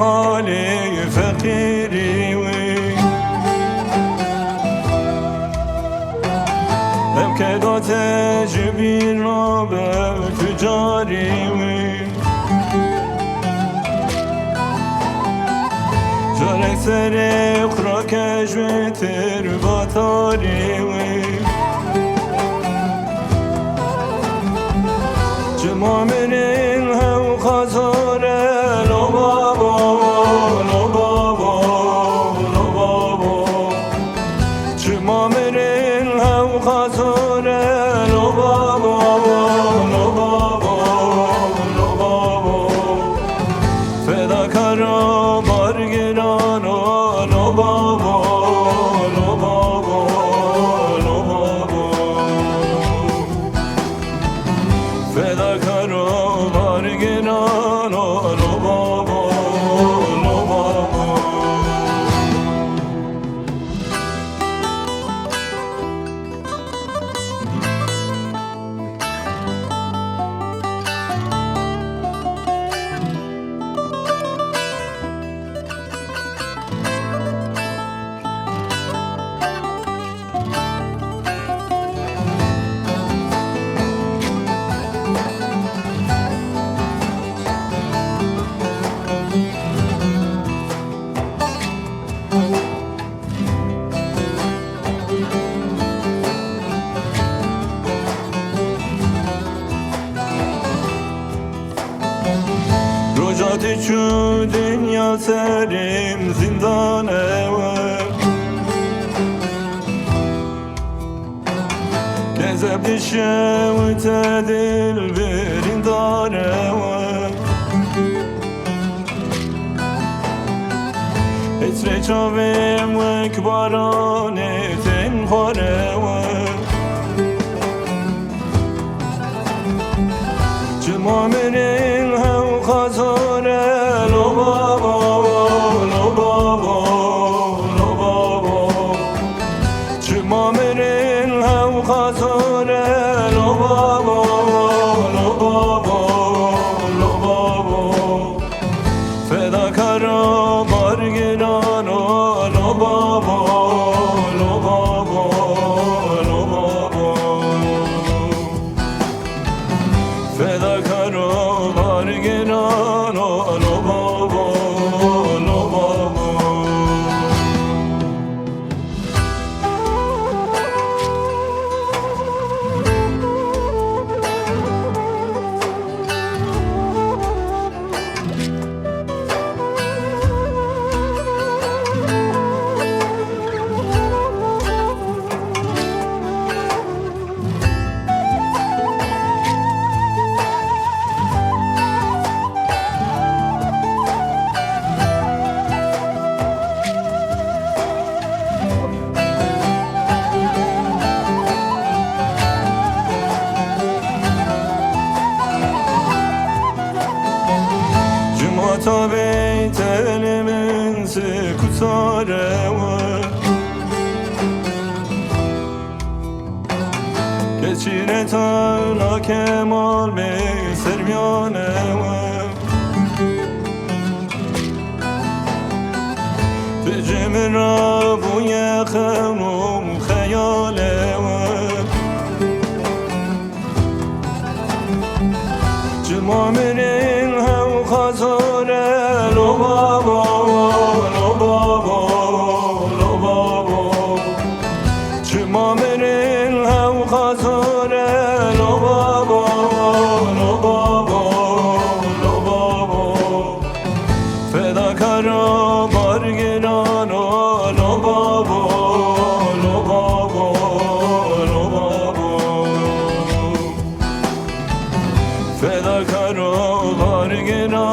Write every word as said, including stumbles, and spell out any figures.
Halê feqîrî wî. Ev keda te ji bîr nabe, tu carî wî. Carek serê xurake ji tir batarî wî. Çima mirîn hew xazore, lo babo, lo babo, lo babo. Çima mirîn hew xazore, lo babo, lo babo, lo babo. Fedakaro bargirano, lo babo, lo babo, lo babo. Fedakaro bargirano, lo babo, lo babo. Roja te çû dinya serê min zîndan ew e. Kezeb dişewite dil birîndar ew e. Hitrê çavên wek baranê tên xwar ew e. Çima mirîn hew xazore, lo babo, lo babo, lo babo. Çima mirîn hew xazore, lo babo, lo babo, lo babo. Fedakaro bargirano, lo babo, lo babo, lo babo. Fedakaro bargirano, lo babo, lo babo. Cima tabê tenê min sikutar ew e. Keçîne tewna kemal bê sermiyan ew e. Tu ji min re bûye xewn û xeyal ew e. Çima mirîn hew xazore, lo babo, lo babo, lo babo. Çima mirîn hew xazore, lo babo, lo babo, lo babo. Fedakaro bargirano, lo babo, lo babo, lo babo. Fedakaro bargirano,